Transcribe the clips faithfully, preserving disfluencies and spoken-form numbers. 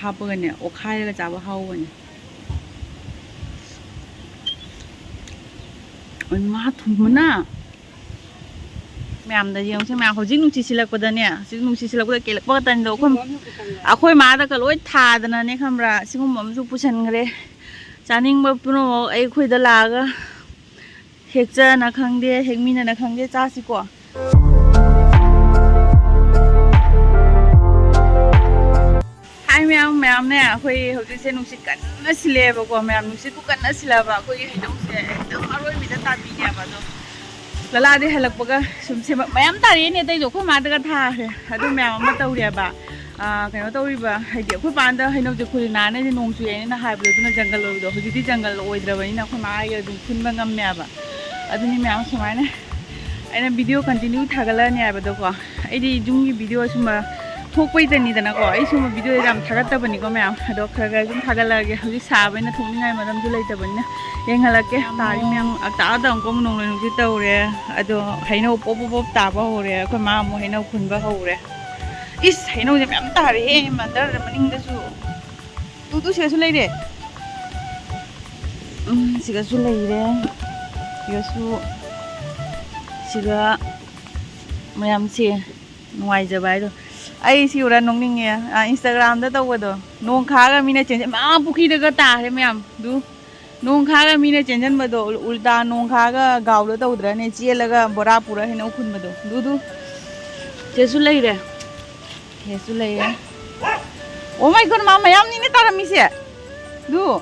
ꯍꯥꯞꯄꯒꯅꯦ ꯑꯣꯠꯈꯥꯏꯔꯒ ꯆꯥꯕ ꯍꯥꯎꯕꯅꯦ꯫ ꯑꯣꯏ ꯃꯥ, ꯊꯨꯝꯕꯅ꯫ ꯃꯌꯥꯝꯗ ꯌꯦꯡꯉꯨꯁꯦ ꯃꯌꯥꯝ, ꯍꯧꯖꯤꯛ ꯅꯨꯡꯁꯤꯠ ꯁꯤꯜꯂꯛꯄꯗꯅꯦ, ꯍꯧꯖꯤꯛ ꯅꯨꯡꯁꯤꯠ ꯁꯤꯜꯂꯛꯄꯗ ꯀꯦꯜꯂꯛꯄ ꯈꯛꯇꯅꯤꯗꯣ꯫ ꯑꯩꯈꯣꯏ, ꯑꯩꯈꯣꯏ ꯃꯥꯗꯒ ꯂꯣꯏ ꯊꯥꯗꯅꯅꯦ, ꯈꯪꯕ꯭ꯔꯥ? ꯁꯤꯒꯨꯝꯕ ꯑꯃꯁꯨ ꯄꯨꯁꯟꯈ꯭ꯔꯦ꯫ ꯆꯥꯅꯤꯡꯕ ꯄꯨꯝꯅꯃꯛ ꯑꯩꯈꯣꯏꯗ ꯂꯥꯛꯑꯒ ꯍꯦꯛꯆꯅ ꯈꯪꯗꯦ, ꯍꯦꯛꯃꯤꯟꯅꯅ ꯈꯪꯗꯦ, ꯆꯥꯁꯤꯀꯣ꯫ ꯍꯥꯏ ꯃꯌꯥꯝ, ꯃꯌꯥꯝꯅꯦ, ꯑꯩꯈꯣꯏ ꯍꯧꯖꯤꯛꯁꯦ ꯅꯨꯡꯁꯤꯠ ꯀꯟꯅ ꯁꯤꯜꯂꯛꯑꯦꯕꯀꯣ ꯃꯌꯥꯝ, ꯅꯨꯡꯁꯤꯠꯄꯨ ꯀꯟꯅ ꯁꯤꯜꯂꯛꯑꯕ ꯑꯩꯈꯣꯏꯒꯤ ꯍꯩꯅꯧꯁꯦ ꯍꯦꯛꯇ ꯑꯔꯣꯏꯕꯤꯗ ꯇꯥꯕꯤꯅꯦꯕ꯫ ꯑꯗꯣ ꯂꯂꯥꯗꯤ ꯍꯜꯂꯛꯄꯒ ꯁꯨꯝ ꯁꯦꯝꯃꯛ-, ꯃꯌꯥꯝ ꯇꯥꯔꯛꯑꯦꯅꯦ, ꯑꯇꯩꯁꯨ ꯑꯩꯈꯣꯏ ꯃꯥꯗꯒ ꯊꯥꯈ꯭ꯔꯦ꯫ ꯑꯗꯨ ꯃꯌꯥꯝ ꯑꯃ ꯇꯧꯔꯦꯕ꯫ ꯑꯥ, ꯀꯩꯅꯣ ꯇꯧꯔꯤꯕ, ꯍꯥꯏꯗꯤ ꯑꯩꯈꯣꯏ ꯄꯥꯟꯗ ꯍꯩꯅꯧꯁꯦ ꯈꯨꯜꯂꯤꯅꯥꯅ ꯑꯩꯗꯤ ꯅꯣꯡ ꯆꯨꯏ ꯍꯥꯏꯅ ꯍꯥꯏꯕꯗꯣ, ꯑꯗꯨꯅ ꯖꯪꯒꯜ ꯑꯣꯏꯕꯗꯣ, ꯍꯧꯖꯤꯛꯇꯤ ꯖꯪꯒꯜ ꯑꯣꯏꯗ꯭ꯔꯕꯅꯤꯅ ꯑꯩꯈꯣꯏ ꯃꯥ ꯑꯩꯒ ꯑꯗꯨꯝ ꯈꯨꯟꯕ ꯉꯝꯃꯦꯕ꯫ ꯑꯗꯨꯅꯤ ꯃꯌꯥꯝ ꯁꯨꯃꯥꯏꯅ ꯑꯩꯅ ꯚꯤꯗꯤꯑꯣ ꯀꯟꯇꯤꯅ꯭ꯌꯨ ꯊꯥꯒꯠꯂꯛꯑꯅꯤ ꯍꯥꯏꯕꯗꯣꯀꯣ꯫ ꯑꯩꯗꯤ ꯌꯨꯝꯒꯤ ꯚꯤꯗꯤꯑꯣ ꯁꯨꯝꯕ ꯊꯣꯛꯄꯩꯇꯅꯤꯗꯅꯀꯣ, ꯑꯩ ꯁꯨꯝꯕ ꯚꯤꯗꯤꯑꯣ ꯌꯥꯝ ꯊꯥꯒꯠꯇꯕꯅꯤꯀꯣ ꯃꯌꯥꯝ, ꯑꯗꯣ ꯈꯔ ꯈꯔ ꯑꯗꯨꯝ ꯊꯥꯒꯠꯂꯛꯑꯒꯦ꯫ ꯍꯧꯖꯤꯛ ꯁꯥꯕꯅꯤꯅ ꯊꯣꯛꯅꯤꯡꯉꯥꯏ ꯃꯔꯝꯁꯨ ꯂꯩꯇꯕꯅꯤꯅ꯫ ꯌꯦꯡꯍꯜꯂꯛꯀꯦ꯫ ꯇꯥꯔꯤ ꯃꯌꯥꯝ ꯑꯇꯥꯗ ꯑꯃꯨꯛ ꯅꯣꯡꯂꯩ ꯅꯨꯡꯁꯤꯠ ꯇꯧꯔꯦ꯫ ꯑꯗꯣ ꯍꯩꯅꯧ ꯄꯣꯞ ꯄꯣꯞ ꯄꯣꯞ ꯇꯥꯕ ꯍꯧꯔꯦ꯫ ꯑꯩꯈꯣꯏ ꯃꯥ ꯑꯃꯨꯛ ꯍꯩꯅꯧ ꯈꯨꯟꯕ ꯍꯧꯔꯦ꯫ ꯏꯁ, ꯍꯩꯅꯧꯁꯦ ꯃꯌꯥꯝ ꯇꯥꯔꯦꯍꯦ ꯃꯟꯗꯔꯗ ꯃꯅꯤꯡꯗꯁꯨ꯫ ꯇꯨ, ꯇꯨ, ꯁꯤꯗꯁꯨ ꯂꯩꯔꯦ꯫ ꯎꯝ, ꯁꯤꯗꯁꯨ ꯂꯩꯔꯦ꯫ ꯁꯤꯗꯁꯨ, ꯁꯤꯒ ꯃꯌꯥꯝꯁꯦ ꯅꯨꯡꯉꯥꯏꯖꯕ ꯍꯥꯏꯗꯣ꯫ ꯑꯩ ꯁꯤ ꯎꯔ ꯅꯣꯛꯅꯤꯡꯉꯦ꯫ ꯑꯥ, ꯏꯟꯁꯇꯥꯒ꯭ꯔꯥꯝꯗ ꯇꯧꯕꯗꯣ꯫ ꯅꯣꯡ ꯈꯥꯒ ꯃꯤꯅ ꯆꯦꯟꯁꯤꯟ-, ꯑꯥ, ꯄꯨꯈ꯭ꯔꯤꯗꯒ ꯇꯥꯔꯦ ꯃꯌꯥꯝ꯫ ꯗꯨ, ꯅꯣꯡ ꯈꯥꯒ ꯃꯤꯅ ꯆꯦꯟꯁꯤꯟꯕꯗꯣ, ꯎꯜ-, ꯎꯜꯇꯥ ꯅꯣꯡ ꯈꯥꯒ ꯒꯥꯎꯗ ꯇꯧꯗ꯭ꯔꯅꯦ? ꯆꯦꯜꯂꯒ ꯕꯣꯔꯥ ꯄꯨꯔ ꯍꯩꯅꯧ ꯈꯨꯟꯕꯗꯣ꯫ ꯗꯨ, ꯗꯨ꯫ ꯁꯤꯗꯁꯨ ꯂꯩꯔꯦ꯫ ꯁꯤꯗꯁꯨ ꯂꯩꯔꯦ꯫ ꯑꯣ ꯃꯥꯏ ꯒꯣꯗ, ꯃꯥ ꯃꯌꯥꯝꯅꯤꯅꯦ ꯇꯥꯔꯝꯃꯤꯁꯦ꯫ ꯗꯨ꯫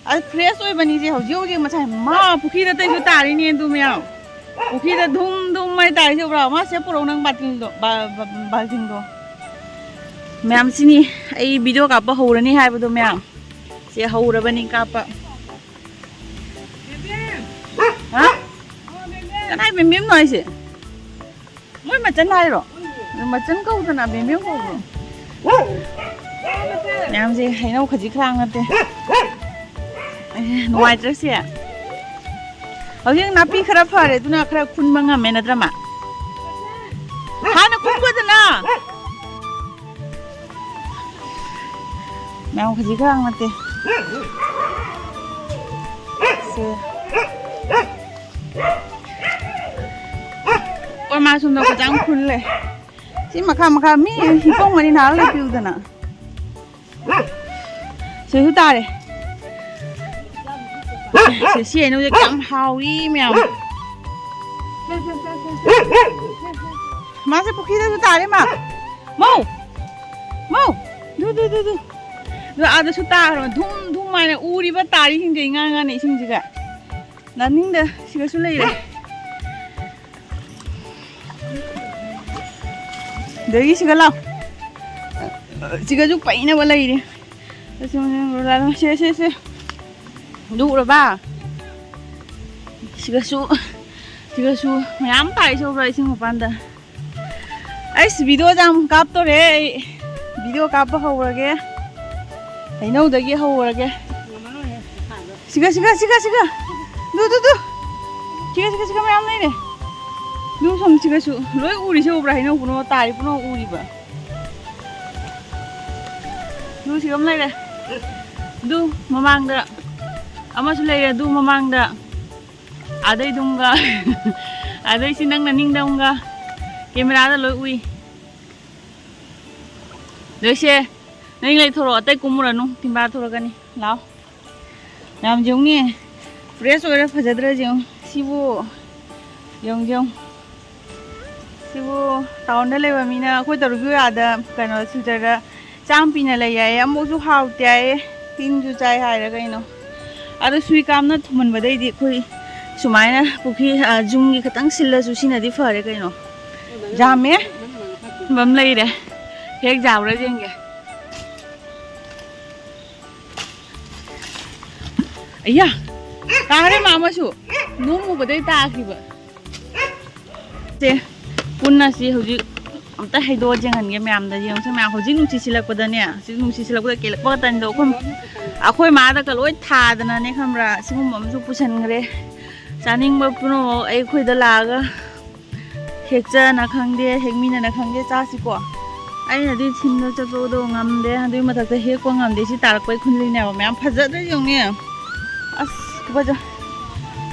ꯑ, ꯐ꯭ꯔꯦꯁ ꯑꯣꯏꯕꯅꯤꯁꯦ ꯍꯧꯖꯤꯛ ꯍꯧꯖꯤꯛ꯫ ꯃꯁꯥꯏ ꯃꯥ ꯄꯨꯈ꯭ꯔꯤꯗ ꯑꯇꯩꯁꯨ ꯇꯥꯔꯤꯅꯦ ꯑꯗꯨ ꯃꯌꯥꯝ꯫ ꯄꯨꯈ꯭ꯔꯤꯗ ꯙꯨꯝ ꯙꯨꯝ ꯍꯥꯏ ꯇꯥꯔꯤꯁꯦ ꯎꯕ꯭ꯔꯥ? ꯃꯥ ꯁꯦ ꯄꯨꯔꯛꯑꯣ ꯅꯪ ꯕꯥꯜꯇꯤꯟꯗꯣ, ꯕꯥ-, ꯕꯥ-, ꯕꯥꯜꯇꯤꯟꯗꯣ꯫ ꯃꯌꯥꯝꯁꯤꯅꯤ ꯑꯩ ꯚꯤꯗꯤꯑꯣ ꯀꯥꯞꯄ ꯍꯧꯔꯅꯤ ꯍꯥꯏꯕꯗꯣ ꯃꯌꯥꯝ꯫ ꯁꯦ ꯍꯧꯔꯕꯅꯤ ꯀꯥꯞꯄ꯫ ꯍꯥ? ꯀꯅꯥꯏ ꯕꯦꯝꯕꯦꯝꯅꯣ ꯍꯥꯏꯁꯦ? ꯃꯣꯏ ꯃꯆꯟ ꯍꯥꯏꯔꯣ? ꯑꯗꯨ ꯃꯆꯟ ꯀꯧꯗꯅ ꯕꯦꯝꯕꯦꯝ ꯀꯧꯕ꯭ꯔꯣ? ꯃꯌꯥꯝꯁꯦ ꯍꯩꯅꯧ ꯈꯖꯤꯛ ꯈꯔꯥꯛ ꯅꯠꯇꯦ꯫ ꯑꯦ, ꯅꯨꯡꯉꯥꯏꯇ꯭ꯔ ꯁꯤ? ꯍꯧꯖꯤꯛ ꯅꯥꯄꯤ ꯈꯔ ꯐꯔꯦ, ꯑꯗꯨꯅ ꯈꯔ ꯈꯨꯟꯕ ꯉꯝꯃꯦ ꯅꯠꯇ꯭ꯔ ꯃꯥ? ꯍꯥꯟꯅ ꯈꯨꯟꯕꯗꯅ꯫ ꯃꯌꯥꯝ ꯈꯖꯤꯛ ꯈꯔ ꯅꯠꯇꯦ꯫ ꯁꯦ꯫ ꯑꯩꯈꯣꯏ ꯃꯥ ꯁꯣꯝꯗ ꯈꯣꯏꯆꯥꯡ ꯈꯨꯜꯂꯦ꯫ ꯁꯤ ꯃꯈꯥ ꯃꯈꯥ ꯃꯤ ꯍꯤꯞꯄꯝꯒꯅꯤ ꯅꯍꯥꯛ ꯂꯩꯄꯤꯌꯨꯗꯅ꯫ ꯁꯤꯁꯨ ꯇꯥꯔꯦ꯫ ꯁꯤ, ꯁꯤ ꯍꯩꯅꯧꯁꯦ ꯀꯌꯥꯝ ꯍꯥꯎꯏ ꯃꯌꯥꯝ꯫ ꯃꯥꯁꯦ ꯄꯨꯈ꯭ꯔꯤꯗꯁꯨ ꯇꯥꯔꯦ ꯃꯥ꯫ ꯃꯧ! ꯃꯧ! ꯗꯨ, ꯗꯨ, ꯗꯨ, ꯗꯨ꯫ ꯑꯗꯣ ꯑꯥꯗꯁꯨ ꯇꯥꯈ꯭ꯔꯕ꯫ ꯙꯨꯝ ꯙꯨꯝ ꯍꯥꯏꯅ ꯎꯔꯤꯕ ꯇꯥꯔꯤꯁꯤꯡꯁꯦ ꯏꯉꯥꯡ ꯉꯥꯟꯅ ꯏꯁꯤꯡꯁꯤꯒ꯫ ꯅꯥꯅꯤꯡꯗ ꯁꯤꯒꯁꯨ ꯂꯩꯔꯦ꯫ ꯑꯗꯒꯤ ꯁꯤꯒ ꯂꯥꯎ꯫ ꯁꯤꯒꯁꯨ ꯄꯩꯅꯕ ꯂꯩꯔꯦ꯫ ꯁꯦ, ꯁꯦ, ꯁꯦ꯫ ꯑꯗꯨ ꯎꯔꯕ? ꯁꯤꯒꯁꯨ, ꯁꯤꯒꯁꯨ ꯃꯌꯥꯝ ꯇꯥꯏ ꯁꯧꯕ꯭ꯔꯥ ꯏꯁꯤꯡ ꯃꯄꯥꯟꯗ꯫ ꯑꯩꯁ, ꯚꯤꯗꯤꯑꯣꯁꯦ ꯌꯥꯝ ꯀꯥꯞꯇꯣꯔꯦ ꯑꯩ꯫ ꯚꯤꯗꯤꯑꯣ ꯀꯥꯞꯄ ꯍꯧꯔꯒꯦ꯫ ꯍꯩꯅꯧꯗꯒꯤ ꯍꯧꯔꯒꯦ꯫ ꯁꯤꯒ, ꯁꯤꯒ, ꯁꯤꯒ, ꯁꯤꯒ꯫ ꯗꯨ, ꯗꯨ, ꯗꯨ꯫ ꯁꯤꯒ, ꯁꯤꯒ, ꯁꯤꯒ ꯃꯌꯥꯝ ꯂꯩꯔꯦ꯫ ꯗꯨ ꯁꯣꯝ ꯁꯤꯒꯁꯨ꯫ ꯂꯣꯏ ꯎꯔꯤꯁꯦ ꯎꯕ꯭ꯔꯥ? ꯍꯩꯅꯧ ꯄꯨꯝꯅꯃꯛ ꯇꯥꯔꯤ ꯄꯨꯝꯅꯃꯛ ꯎꯔꯤꯕ꯫ ꯗꯨ ꯁꯤꯒ ꯑꯃ ꯂꯩꯔꯦ꯫ ꯗꯨ ꯃꯃꯥꯡꯗ ꯑꯃꯁꯨ ꯂꯩꯔꯦ꯫ ꯗꯨ ꯃꯃꯥꯡꯗ꯫ ꯑꯗꯩ ꯗꯨꯝꯒ꯫ ꯑꯗꯩ ꯁꯤ ꯅꯪ ꯅꯅꯤꯡꯗ ꯑꯃꯒ꯫ ꯀꯦꯃꯦꯔꯥꯗ ꯂꯣꯏ ꯎꯏ꯫ ꯂꯣꯏꯁꯦ꯫ ꯅꯪ ꯂꯩꯊꯣꯔꯛꯑꯣ꯫ ꯑꯇꯩ ꯀꯨꯝꯃꯨꯔꯅꯨ꯫ ꯊꯤꯟꯕ ꯊꯣꯔꯛꯀꯅꯤ꯫ ꯂꯥꯛꯑꯣ꯫ ꯃꯌꯥꯝ ꯌꯦꯡꯉꯨꯅꯦ꯫ ꯐ꯭ꯔꯦꯁ ꯑꯣꯏꯔ ꯐꯖꯗ꯭ꯔꯥ ꯌꯦꯡꯉꯨ꯫ ꯁꯤꯕꯨ ꯌꯦꯡꯉꯨ, ꯌꯦꯡꯉꯨ꯫ ꯁꯤꯕꯨ ꯇꯥꯎꯟꯗ ꯂꯩꯕ ꯃꯤꯅ ꯑꯩꯈꯣꯏ ꯇꯔꯨꯛꯀꯤ ꯑꯥꯗ ꯀꯩꯅꯣ ꯁꯤꯜꯆꯔꯗ ꯆꯥꯝ ꯄꯤꯅ ꯂꯩ ꯍꯥꯏꯌꯦ꯫ ꯑꯃꯨꯛꯁꯨ ꯍꯥꯎꯇꯦ ꯍꯥꯏꯌꯦ꯫ ꯇꯤꯟꯁꯨ ꯆꯥꯏ ꯍꯥꯏꯔ ꯀꯩꯅꯣ꯫ ꯑꯗꯣ ꯁꯨꯏ ꯀꯥꯝꯅ ꯊꯨꯝꯍꯟꯕꯗꯩꯗꯤ ꯑꯩꯈꯣꯏ ꯁꯨꯃꯥꯏꯅ ꯄꯨꯈ꯭ꯔꯤ, ꯑ, ꯌꯨꯝꯒꯤ ꯈꯇꯪ ꯁꯤꯜꯂꯁꯨ ꯁꯤꯅꯗꯤ ꯐꯔꯦ ꯀꯩꯅꯣ꯫ ꯌꯥꯝꯃꯦ꯫ ꯕꯝ ꯂꯩꯔꯦ꯫ ꯍꯦꯛ ꯌꯥꯕ꯭ꯔꯥ ꯌꯦꯡꯒꯦ꯫ ꯑꯌꯥ! ꯇꯥꯔꯦ ꯃꯥ ꯑꯃꯁꯨ꯫ ꯅꯣꯡ ꯎꯕꯗꯩ ꯇꯥꯈꯤꯕ꯫ ꯁꯦ, ꯄꯨꯟꯅ ꯁꯤ ꯍꯧꯖꯤꯛ ꯑꯝꯇ ꯍꯩꯗꯣꯛꯑ ꯌꯦꯡꯍꯟꯒꯦ ꯃꯌꯥꯝꯗ꯫ ꯌꯦꯡꯉꯨꯁꯦ ꯃꯌꯥꯝ, ꯍꯧꯖꯤꯛ ꯅꯨꯡꯁꯤꯠ ꯁꯤꯜꯂꯛꯄꯗꯅꯦ, ꯍꯧꯖꯤꯛ ꯅꯨꯡꯁꯤꯠ ꯁꯤꯜꯂꯛꯄꯗ ꯀꯦꯜꯂꯛꯄ ꯈꯛꯇꯅꯤꯗꯣ꯫ ꯑꯩꯈꯣꯏ, ꯑꯩꯈꯣꯏ ꯃꯥꯗꯒ ꯂꯣꯏ ꯊꯥꯗꯅꯅꯦ ꯈꯪꯕ꯭ꯔꯥ? ꯁꯤꯒꯨꯝꯕ ꯑꯃꯁꯨ ꯄꯨꯁꯟꯈ꯭ꯔꯦ꯫ ꯆꯥꯅꯤꯡꯕ ꯄꯨꯝꯅꯃꯛ ꯑꯩꯈꯣꯏꯗ ꯂꯥꯛꯑꯒ ꯍꯦꯛꯆꯅ ꯈꯪꯗꯦ, ꯍꯦꯛꯃꯤꯟꯅꯅ ꯈꯪꯗꯦ, ꯆꯥꯁꯤꯀꯣ꯫ ꯑꯩꯅꯗꯤ ꯊꯤꯟꯕ ꯆꯠꯄꯗꯣ ꯉꯝꯗꯦ, ꯑꯗꯨꯒꯤ ꯃꯊꯛꯇ ꯍꯦꯛꯄ ꯉꯝꯗꯦ꯫ ꯁꯤ ꯇꯥꯔꯛꯄꯩ ꯈꯨꯟꯂꯤꯅꯦꯕ, ꯃꯌꯥꯝ ꯐꯖꯗ꯭ꯔꯥ ꯌꯦꯡꯉꯨꯅꯦ꯫ ꯑꯁ, ꯈꯨꯐꯖ꯫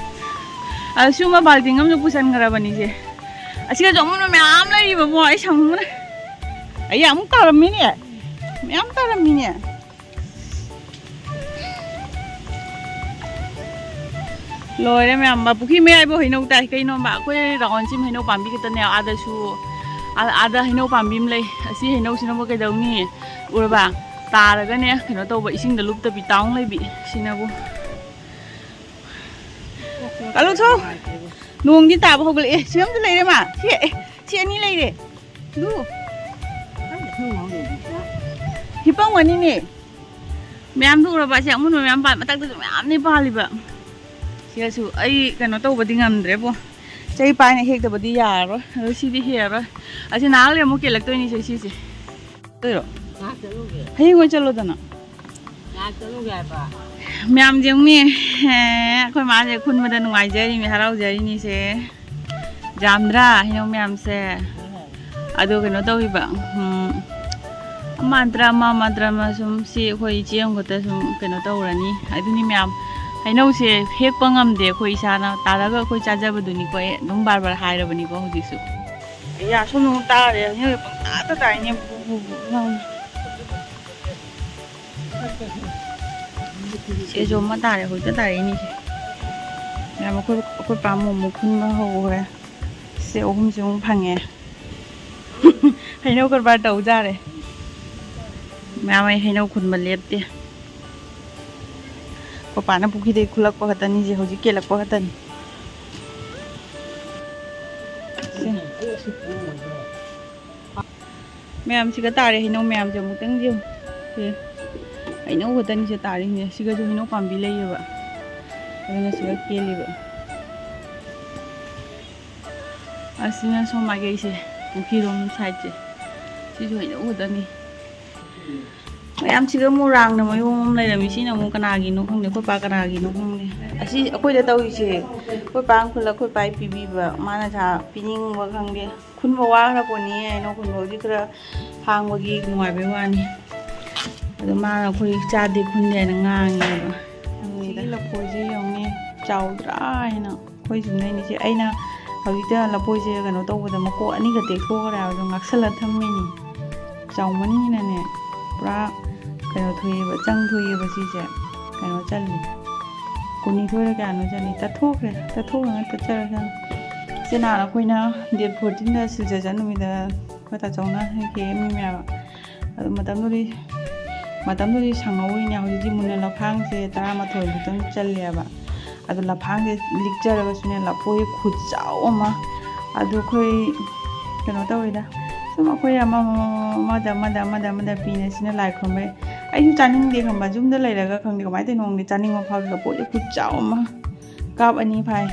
ꯑ, ꯁꯤꯒꯨꯝꯕ ꯕꯥꯜꯇꯤꯟ ꯑꯃꯁꯨ ꯄꯨꯁꯟꯈ꯭ꯔꯕꯅꯤꯁꯦ꯫ ꯑꯁꯤꯒꯁꯨ ꯑꯃꯨꯟꯕ ꯃꯌꯥꯝ ꯂꯩꯔꯤꯕꯕꯣ, ꯑꯩ ꯁꯪꯕꯅ꯫ ꯑꯩ ꯑꯃꯨꯛ ꯇꯥꯔꯝꯃꯤꯅꯦ, ꯃꯌꯥꯝ ꯇꯥꯔꯝꯃꯤꯅꯦ꯫ ꯂꯣꯏꯔꯦ ꯃꯌꯥꯝ, ꯄꯨꯈ꯭ꯔꯤ ꯃꯌꯥꯏꯕꯨ ꯍꯩꯅꯧ ꯇꯥꯏ꯫ ꯀꯩꯅꯣꯝꯕ, ꯑꯩꯈꯣꯏ ꯔꯥꯎꯟ ꯁꯤꯝ ꯍꯩꯅꯧ ꯄꯥꯝꯕꯤ ꯈꯛꯇꯅꯦ꯫ ꯑꯥꯗꯁꯨ, ꯑꯥ-, ꯑꯥꯗ ꯍꯩꯅꯧ ꯄꯥꯝꯕꯤ ꯑꯃ ꯂꯩ꯫ ꯑꯁꯤ ꯍꯩꯅꯧꯁꯤꯅꯕꯨ ꯀꯩꯗꯧꯅꯤ? ꯎꯔꯕ? ꯇꯥꯔꯒꯅꯦ ꯀꯩꯅꯣ ꯇꯧꯕ, ꯏꯁꯤꯡꯗ ꯂꯨꯞꯇꯕꯤ ꯇꯥꯎ ꯂꯩꯕꯤ ꯁꯤꯅꯕꯨ꯫ ꯀꯜꯂꯨ ꯊꯣ꯫ ꯅꯣꯡꯗꯤ ꯇꯥꯕ ꯍꯧꯒꯠꯂꯛꯑꯦ꯫ ꯁꯤ ꯑꯝꯇ ꯂꯩꯔꯦ ꯃꯥ꯫ ꯁꯤ, ꯑꯦ, ꯁꯤ ꯑꯅꯤ ꯂꯩꯔꯦ꯫ ꯂꯨ꯫ ꯍꯤꯞꯄꯝꯒꯅꯤꯅꯦ꯫ ꯃꯌꯥꯝꯗꯨ ꯎꯔꯕ? ꯑꯁꯤ ꯑꯃꯨꯟꯕ ꯃꯌꯥꯝ ꯄꯥꯜ-, ꯃꯊꯛꯇꯁꯨ ꯃꯌꯥꯝꯅꯤ ꯄꯥꯜꯂꯤꯕ꯫ ꯁꯤꯗꯁꯨ ꯑꯩ ꯀꯩꯅꯣ ꯇꯧꯕꯗꯤ ꯉꯝꯗ꯭ꯔꯦꯕꯣ꯫ ꯆꯩ ꯄꯥꯏꯅ ꯍꯦꯛꯇꯕꯗꯤ ꯌꯥꯔꯔꯣꯏ꯫ ꯑꯗꯣ ꯁꯤꯗꯤ ꯍꯦꯛꯑꯔꯣꯏ꯫ ꯑꯁꯤ ꯅꯍꯥꯛ ꯂꯩ ꯑꯃꯨꯛ ꯀꯦꯜꯂꯛꯇꯣꯏꯅꯤꯁꯦ ꯁꯤꯁꯦ꯫ ꯇꯣꯏꯔꯣ? ꯉꯥꯏꯍꯥꯛ ꯆꯠꯂꯨꯒꯦ꯫ ꯍꯌꯦꯡ ꯑꯣꯏ ꯆꯠꯂꯣꯗꯅ꯫ ꯉꯥꯏꯍꯥꯛ ꯆꯠꯂꯨꯒꯦ ꯍꯥꯏꯕ꯫ ꯃꯌꯥꯝ ꯌꯦꯡꯉꯨꯅꯦ꯫ ꯑꯦ, ꯑꯩꯈꯣꯏ ꯃꯥꯁꯦ ꯈꯨꯟꯕꯗ ꯅꯨꯡꯉꯥꯏꯖꯔꯤꯅꯤ, ꯍꯔꯥꯎꯖꯔꯤꯅꯤꯁꯦ꯫ ꯌꯥꯝꯗ꯭ꯔꯥ ꯍꯩꯅꯧ ꯃꯌꯥꯝꯁꯦ? ꯑꯗꯣ ꯀꯩꯅꯣ ꯇꯧꯕꯤꯕ, ꯎꯝ, ꯑꯃ ꯅꯠꯇ꯭ꯔ ꯑꯃ, ꯑꯃ ꯅꯠꯇ꯭ꯔ ꯑꯃ ꯁꯨꯝ ꯁꯤ ꯑꯩꯈꯣꯏ ꯏꯆꯦ ꯑꯃꯈꯛꯇ ꯁꯨꯝ ꯀꯩꯅꯣ ꯇꯧꯔꯅꯤ꯫ ꯑꯗꯨꯅꯤ ꯃꯌꯥꯝ, ꯍꯩꯅꯧꯁꯦ ꯍꯦꯛꯄ ꯉꯝꯗꯦ ꯑꯩꯈꯣꯏ ꯏꯁꯥꯅ꯫ ꯇꯥꯔꯒ ꯑꯩꯈꯣꯏ ꯆꯥꯖꯕꯗꯨꯅꯤꯀꯣ꯫ ꯑꯩ ꯑꯗꯨꯝ ꯕꯥꯔ ꯕꯥꯔ ꯍꯥꯏꯔꯕꯅꯤꯀꯣ ꯍꯧꯖꯤꯛꯁꯨ꯫ ꯌꯥ, ꯁꯣꯝꯗ ꯑꯃꯨꯛ ꯇꯥꯔꯦ꯫ ꯍꯩꯅꯧꯁꯦ ꯄꯪꯇꯥꯗ ꯇꯥꯏꯅꯦ꯫ ꯕꯨ, ꯕꯨ, ꯕꯨ ꯂꯥꯎꯅ꯫ ꯁꯤꯁꯨ ꯑꯃ ꯇꯥꯔꯦ, ꯍꯧꯖꯤꯛꯇ ꯇꯥꯔꯛꯏꯅꯤꯁꯦ꯫ ꯃꯌꯥꯝ ꯑꯩꯈꯣꯏ, ꯑꯩꯈꯣꯏ ꯄꯥꯝꯃꯨ ꯑꯃꯨꯛ ꯈꯨꯟꯕ ꯍꯧꯈ꯭ꯔꯦ꯫ ꯁꯦ ꯑꯍꯨꯝꯁꯦ ꯑꯃꯨꯛ ꯐꯪꯉꯦ꯫ ꯍꯩꯅꯧ ꯀꯔꯕꯥꯔ ꯇꯧ ꯇꯥꯔꯦ꯫ ꯃꯌꯥꯝ ꯑꯩ ꯍꯩꯅꯧ ꯈꯨꯟꯕ ꯂꯦꯞꯇꯦ꯫ ꯄꯄꯥꯅ ꯄꯨꯈ꯭ꯔꯤꯗꯩ ꯈꯨꯜꯂꯛꯄ ꯈꯛꯇꯅꯤꯁꯦ, ꯍꯧꯖꯤꯛ ꯀꯦꯜꯂꯛꯄ ꯈꯛꯇꯅꯤ꯫ ꯁꯦ꯫ ꯃꯌꯥꯝꯁꯤꯒ ꯇꯥꯔꯦ, ꯍꯩꯅꯧ ꯃꯌꯥꯝꯁꯦ ꯑꯃꯨꯛꯇꯪ ꯌꯦꯡꯉꯨ꯫ ꯁꯦ, ꯍꯩꯅꯧ ꯈꯛꯇꯅꯤꯁꯦ ꯇꯥꯔꯤꯁꯦ꯫ ꯁꯤꯒꯁꯨ ꯍꯩꯅꯧ ꯄꯥꯝꯕꯤ ꯂꯩꯌꯦꯕ, ꯑꯗꯨꯅ ꯁꯤꯒ ꯀꯦꯜꯂꯤꯕ꯫ ꯑꯁꯤꯅ ꯁꯣꯝ ꯃꯥꯏꯀꯩꯁꯦ, ꯄꯨꯈ꯭ꯔꯤꯔꯣꯝ ꯁꯥꯏꯠꯁꯦ, ꯁꯤꯁꯨ ꯍꯩꯅꯧ ꯈꯛꯇꯅꯤ꯫ ꯃꯌꯥꯝꯁꯤꯒ ꯑꯃꯨꯛ ꯔꯥꯡꯅ ꯃꯌꯣꯝ ꯑꯃ ꯂꯩꯔꯝꯃꯤ꯫ ꯁꯤꯅ ꯑꯃꯨꯛ ꯀꯅꯥꯒꯤꯅꯣ ꯈꯪꯗꯦ, ꯑꯩꯈꯣꯏ ꯄꯥ ꯀꯅꯥꯒꯤꯅꯣ ꯈꯪꯗꯦ꯫ ꯑꯁꯤ ꯑꯩꯈꯣꯏꯗ ꯇꯧꯔꯤꯁꯦ, ꯑꯩꯈꯣꯏ ꯄꯥ ꯑꯪꯈꯨꯜ ꯑꯩꯈꯣꯏ ꯄꯥꯏ ꯄꯤꯕꯤꯕ, ꯃꯥꯅ ꯁꯥ ꯄꯤꯅꯤꯡꯕ ꯈꯪꯗꯦ꯫ ꯈꯨꯟꯕ ꯋꯥꯈ꯭ꯔ ꯄꯣꯠꯅꯤ ꯍꯥꯏꯅ, ꯈꯨꯟꯕ ꯍꯧꯖꯤꯛ ꯈꯔ ꯍꯥꯡꯕꯒꯤ ꯅꯨꯡꯉꯥꯏꯕꯩ ꯋꯥꯅꯤ꯫ ꯑꯗꯣ ꯃꯥꯅ ꯑꯩꯈꯣꯏ ꯆꯥꯗꯦ ꯈꯨꯟꯗꯦ ꯍꯥꯏꯅ ꯉꯥꯡꯉꯦꯕ꯫ ꯁꯤꯒꯤ ꯂꯐꯣꯏꯁꯦ ꯌꯦꯡꯉꯨꯅꯦ, ꯆꯥꯎꯗ꯭ꯔꯥ ꯍꯥꯏꯅ꯫ ꯑꯩꯈꯣꯏ ꯁꯨꯝꯗꯩꯅꯤꯁꯦ꯫ ꯑꯩꯅ ꯍꯧꯖꯤꯛꯇ ꯂꯐꯣꯏꯁꯦ ꯀꯩꯅꯣ ꯇꯧꯕꯗ ꯃꯀꯣꯛ ꯑꯅꯤꯒ ꯇꯦꯛꯊꯣꯛꯈ꯭ꯔꯦ ꯍꯥꯏꯕꯗꯣ ꯉꯥꯛꯁꯜꯂ ꯊꯝꯃꯤꯅꯤ꯫ ꯆꯥꯎꯃꯟꯒꯤꯅꯅꯦ ꯄꯨꯔꯥ ꯀꯩꯅꯣ ꯊꯣꯛꯑꯦꯕ, ꯆꯪ ꯊꯣꯛꯑꯦꯕ ꯁꯤꯁꯦ꯫ ꯀꯩꯅꯣ ꯆꯜꯂꯤ, ꯀꯨꯟꯅꯤꯊꯣꯏꯔ ꯀꯌꯥꯅꯣ ꯆꯜꯂꯤ, ꯇꯠꯊꯣꯛꯈ꯭ꯔꯦ꯫ ꯇꯠꯊꯣꯛꯈ꯭ꯔꯒ ꯇꯠꯆꯔꯁꯅꯨ꯫ ꯁꯤ ꯅꯍꯥꯟ ꯑꯩꯈꯣꯏꯅ ꯗꯦꯠ ꯐꯣꯔꯇꯤꯟꯗ ꯁꯤꯜꯆꯔ ꯆꯠ ꯅꯨꯃꯤꯠꯇ ꯑꯩꯈꯣꯏ ꯇꯥꯆꯧꯅ ꯍꯦꯛ ꯍꯦꯛꯑꯝꯃꯤꯅꯦꯕ꯫ ꯑꯗꯨ ꯃꯇꯝꯗꯨꯗꯤ, ꯃꯇꯝꯗꯨꯗꯤ ꯁꯪꯍꯧꯔꯤꯅꯦ꯫ ꯍꯧꯖꯤꯛꯇꯤ ꯃꯨꯟꯅ ꯂꯐꯥꯡꯁꯦ ꯇꯔꯥꯃꯥꯊꯣꯏ ꯈꯛꯇꯪ ꯆꯜꯂꯦꯕ꯫ ꯑꯗꯣ ꯂꯐꯥꯡꯁꯦ ꯂꯤꯛꯆꯔꯒꯁꯨꯅꯦ, ꯂꯐꯣꯏ ꯈꯨꯆꯥꯎ ꯑꯃ꯫ ꯑꯗꯣ ꯑꯩꯈꯣꯏ ꯀꯩꯅꯣ ꯇꯧꯋꯤꯗ, ꯁꯨꯝ ꯑꯩꯈꯣꯏ ꯑꯃ, ꯑꯃ, ꯑꯃ, ꯑꯃꯗ, ꯑꯃꯗ, ꯑꯃꯗ, ꯑꯃꯗ ꯄꯤꯅ ꯁꯤꯅ ꯂꯥꯏ ꯈꯨꯔꯨꯝꯕꯩ꯫ ꯑꯩꯁꯨ ꯆꯥꯅꯤꯡꯗꯦ ꯈꯪꯕ, ꯌꯨꯝꯗ ꯂꯩꯔꯒ ꯈꯪꯗꯦ ꯀꯃꯥꯏꯅ ꯇꯧꯔꯤꯅꯣ ꯈꯪꯗꯦ, ꯆꯥꯅꯤꯡꯕ ꯐꯥꯎꯗꯦ꯫ ꯂꯐꯣꯏꯁꯦ ꯈꯨꯆꯥꯎ ꯑꯃ, ꯀꯥꯞ ꯑꯅꯤ ꯐꯥꯏ꯫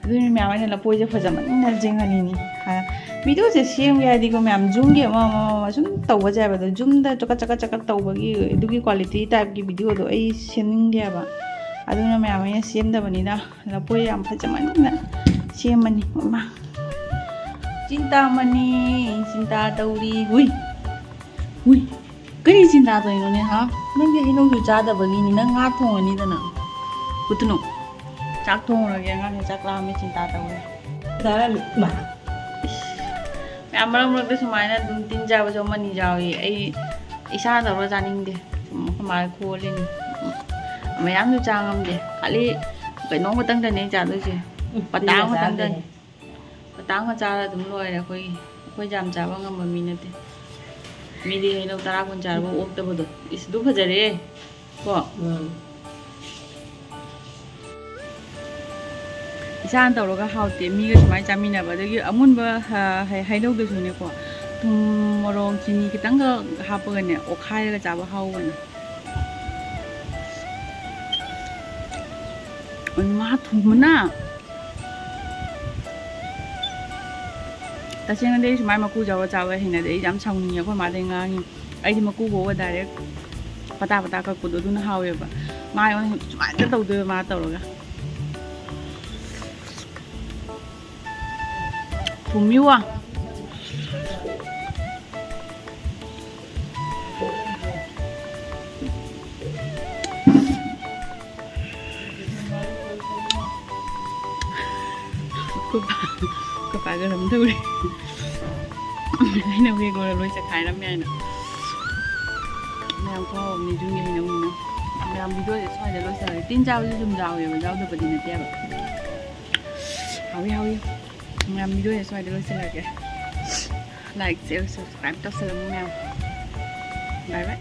ꯑꯗꯨꯅꯤ ꯃꯌꯥꯝ, ꯑꯩꯅ ꯂꯐꯣꯏꯁꯦ ꯐꯖꯃꯟꯅ ꯌꯦꯡꯍꯜꯂꯤꯅꯤ꯫ ꯍꯥ, ꯚꯤꯗꯤꯑꯣꯁꯦ ꯁꯦꯝꯒꯦ ꯍꯥꯏꯗꯤꯀꯣ ꯃꯌꯥꯝ, ꯖꯨꯝꯒꯤ ꯑꯃ, ꯑꯃ, ꯑꯃ ꯁꯨꯝ ꯇꯧꯕꯁꯦ ꯍꯥꯏꯕꯗꯣ, ꯖꯨꯝꯗ ꯆꯀꯠ, ꯆꯀꯠ, ꯆꯀꯠ ꯇꯧꯕꯒꯤ ꯑꯗꯨꯒꯤ ꯀ꯭ꯋꯥꯂꯤꯇꯤ ꯇꯥꯏꯞꯀꯤ ꯚꯤꯗꯤꯑꯣꯗꯣ ꯑꯩ ꯁꯦꯝꯅꯤꯡꯗꯦ ꯍꯥꯏꯕ꯫ ꯑꯗꯨꯅ ꯃꯌꯥꯝ, ꯑꯩꯅ ꯁꯦꯝꯗꯕꯅꯤꯅ ꯂꯐꯣꯏ ꯌꯥꯝ ꯐꯖꯃꯟꯅ ꯁꯦꯝꯃꯅꯤ꯫ ꯃꯃꯥ, ꯆꯤꯟꯇꯥꯃꯅꯤ, ꯆꯤꯟꯇꯥ ꯇꯧꯔꯤ꯫ ꯍꯨꯏ, ꯍꯨꯏ, ꯀꯔꯤ ꯆꯤꯟꯇꯥ ꯇꯧꯔꯤꯅꯣꯅꯦ? ꯍꯥ, ꯅꯪꯗꯤ ꯍꯩꯅꯧꯁꯨ ꯆꯥꯗꯕꯒꯤꯅꯤ꯫ ꯅꯪ ꯉꯥ ꯊꯣꯡꯉꯅꯤꯗꯅ꯫ ꯎꯠꯇꯅꯨ꯫ ꯆꯥꯛ ꯊꯣꯡꯉꯨꯔꯒꯦ, ꯑꯉꯥꯡꯁꯦ ꯆꯥꯛ ꯂꯥꯝꯃꯦ, ꯆꯤꯟꯇꯥ ꯇꯧꯔꯦ꯫ ꯆꯥꯔꯝꯃꯤ꯫ ꯏꯃꯥ꯫ ꯏꯁ, ꯃꯌꯥꯝ ꯃꯔꯛ ꯃꯔꯛꯇ ꯁꯨꯃꯥꯏꯅ ꯑꯗꯨꯝ ꯇꯤꯟ ꯆꯥꯕꯁꯨ ꯑꯃꯅꯤ ꯌꯥꯎꯏ꯫ ꯑꯩ ꯏꯁꯥꯅ ꯇꯧꯔꯒ ꯆꯥꯅꯤꯡꯗꯦ꯫ ꯁꯨꯝ ꯑꯩꯈꯣꯏ ꯃꯥꯅ ꯈꯣꯜꯂꯤꯅꯤ꯫ ꯃꯌꯥꯝꯁꯨ ꯆꯥ ꯉꯝꯗꯦ꯫ ꯈꯥꯂꯤ ꯀꯩꯅꯣꯝ ꯈꯛꯇꯪꯗꯅꯦ ꯑꯩ ꯆꯥꯗꯣꯏꯁꯦ꯫ ꯎꯝ, ꯄꯇꯥ ꯄꯤꯖ ꯑꯃꯈꯛꯇꯪꯗꯅꯤ꯫ ꯆꯥꯗꯣꯏꯅꯦ꯫ ꯄꯇꯥ ꯑꯃ ꯆꯥꯔ ꯑꯗꯨꯝ ꯂꯣꯏꯔꯦ ꯑꯩꯈꯣꯏꯒꯤ꯫ ꯑꯩꯈꯣꯏ ꯌꯥꯝ ꯆꯥꯕ ꯉꯝꯕ ꯃꯤ ꯅꯠꯇꯦ꯫ ꯃꯤꯗꯤ ꯍꯩꯅꯧ ꯇꯔꯥ ꯀꯨꯟ ꯆꯥꯔꯕ ꯑꯣꯛꯇꯕꯗꯣ꯫ ꯏꯁ, ꯑꯗꯨ ꯐꯖꯔꯦ꯫ ꯀꯣ? ꯎꯝ꯫ ꯏꯁꯥꯅ ꯇꯧꯔꯒ ꯍꯥꯎꯇꯦ, ꯃꯤꯒ ꯁꯨꯃꯥꯏꯅ ꯆꯥꯃꯤꯟꯅꯕ꯫ ꯑꯗꯒꯤ ꯑꯃꯨꯟꯕ, ꯍ-, ꯍꯩ-, ꯍꯩꯅꯧꯗꯨꯁꯨꯅꯦꯀꯣ, ꯊꯨꯝ, ꯃꯣꯔꯣꯛ, ꯆꯤꯅꯤ ꯈꯤꯇꯪꯒ ꯍꯥꯞꯄꯒꯅꯦ, ꯑꯣꯠꯈꯥꯏꯔꯒ ꯆꯥꯕ ꯍꯥꯎꯕꯅꯦ꯫ ꯃꯥ ꯊꯨꯝꯕꯅ꯫ ꯇꯁꯦꯡꯅꯗꯤ ꯑꯩ ꯁꯨꯃꯥꯏꯅ ꯃꯀꯨ ꯆꯥꯕ ꯆꯥꯕ ꯍꯩꯅꯗꯦ꯫ ꯑꯩ ꯌꯥꯝ ꯁꯥꯎꯅꯤꯡꯉꯦ ꯑꯩꯈꯣꯏ ꯃꯥꯗꯩ ꯉꯥꯡꯉꯤ꯫ ꯑꯩꯗꯤ ꯃꯀꯨ ꯈꯣꯛꯑꯒ direct ꯄꯇꯥ ꯄꯇꯥ ꯀꯛꯄꯗꯣ ꯑꯗꯨꯅ ꯍꯥꯎꯋꯦꯕ꯫ ꯃꯥ ꯑꯣꯏꯅ ꯁꯨꯃꯥꯏꯅ ꯇꯧꯗꯣꯏꯕ ꯃꯥ ꯇꯧꯔꯒ꯫ ꯊꯨꯝꯃꯤ ꯋꯥ꯫ ꯑꯩꯈꯣꯏ ꯄꯥ-, ꯑꯩꯈꯣꯏ ꯄꯥꯒ ꯂꯝ ꯇꯧꯔꯦ꯫ ꯑꯩꯅ ꯋꯦꯒꯣꯔ ꯂꯣꯏ ꯆꯈꯥꯏꯔꯝꯃꯦ ꯍꯥꯏꯅ꯫ ꯃꯌꯥꯝ ꯈꯨꯍꯥꯎ ꯑꯃꯅꯤ ꯌꯨꯝꯒꯤ ꯍꯩꯅꯧꯅꯤꯅ꯫ ꯃꯌꯥꯝ videoꯁꯦ ꯁ꯭ꯋꯥꯏꯗ ꯂꯣꯏꯁꯤꯜꯂꯒꯦ꯫ ꯇꯤꯟ ꯆꯥꯕꯁꯨ ꯁꯨꯝ ꯌꯥꯎꯋꯦꯕ, ꯌꯥꯎꯗꯕꯗꯤ ꯅꯠꯇꯦꯕ꯫ ꯍꯥꯎꯏ, ꯍꯥꯎꯏ꯫ ꯃꯌꯥꯝ videoꯁꯦ ꯁ꯭ꯋꯥꯏꯗ ꯂꯣꯏꯁꯤꯜꯂꯒꯦ꯫ Like, share, subscribe ꯇꯧꯁꯜꯂꯝꯃꯨ ꯃꯌꯥꯝ꯫ Bye bye꯫